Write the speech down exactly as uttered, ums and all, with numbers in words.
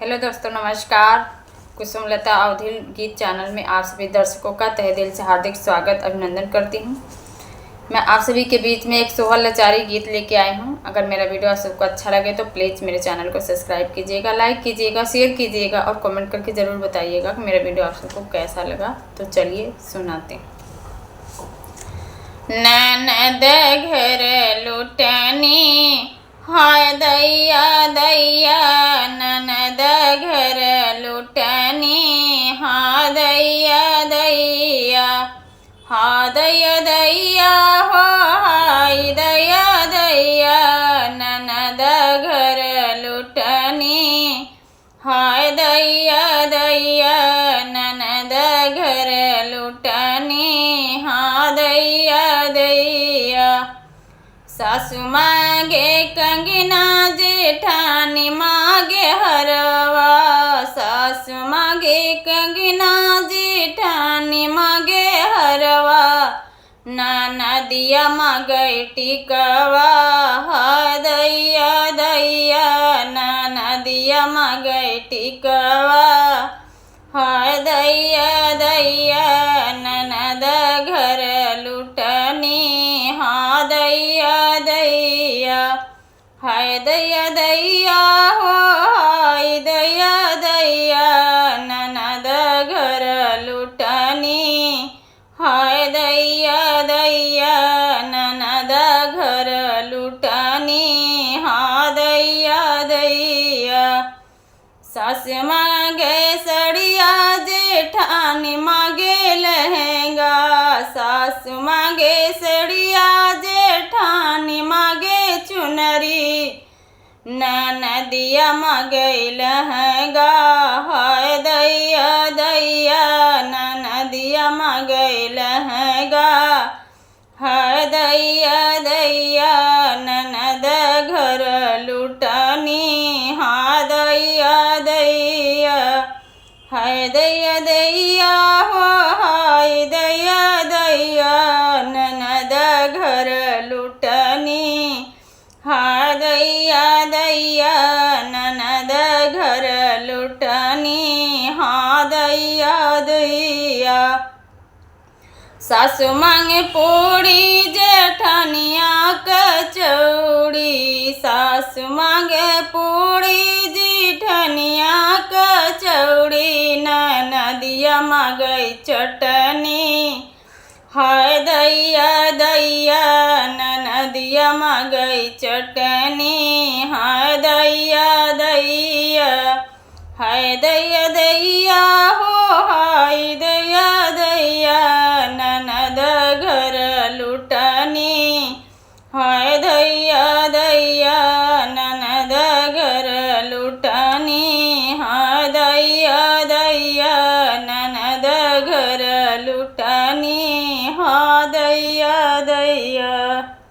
हेलो दोस्तों, नमस्कार। कुसुमलता अवधी गीत चैनल में आप सभी दर्शकों का तहे दिल से हार्दिक स्वागत, अभिनंदन करती हूँ। मैं आप सभी के बीच में एक सोहर लाचारी गीत लेके आई हूँ। अगर मेरा वीडियो आप सबको अच्छा लगे तो प्लीज मेरे चैनल को सब्सक्राइब कीजिएगा, लाइक कीजिएगा, शेयर कीजिएगा और कमेंट करके ज़रूर बताइएगा कि मेरा वीडियो आप सबको कैसा लगा। तो चलिए सुनाते हैं। ननद घर लुटनी, हाय दैया दैया, ननद घर लुटनी, हाय दैया दैया, हाय दैया दैया हो, हाय दैया दैया, ननद घर लुटनी, हाय दैया दैया, ननद घर लुटनी, हाय दैया दैया। सासु मागे कंगना, जेठानी मागे हरवा, सासु मागे कंगना, जेठानी मागे हरवा, ननदिया मागे टिकवा, हाय दैया दैया, ननदिया मागे टिकवा, हाय दैया दैया, ननद घर लुटनी, हाय दैया दैया, हाय दैया दैया हो, हाय दैया दैया, ननद घर लुटनी, हाय दैया दैया, ननद घर लुटनी, हाय दैया दैया। सास मागे सड़िया, जेठानी मागे लहंगा, सास मागे सड़िया, जेठानी मागे चुनरी, ननदिया मागे लहंगा, हाय दैया दैया, ननदिया मागे लहंगा, हाय दैया दैया, ननद घर लुटनी, हाय दैया दैया, हाय दैया दैया हो, हाय दैया दैया, ननद घर लुटनी, हाय दैया दैया, ननद घर लुटनी, हाय दैया दैया। सासु मांगे पूड़ी जेठनिया कचौड़ी, सासु मांगे पूड़ी जेठनिया कचौड़ी, ननदिया मांगे चटनी, हाय दैया दैया, ननदिया मांगे चटनी, हाय दैया दैया। हाय दैया दैया हो, हाय दैया दैया, ननद घर लुटनी, हाय दैया दैया, ननद घर लुटनी, हाय दैया दैया, ननद घर लुटनी, हाय दैया।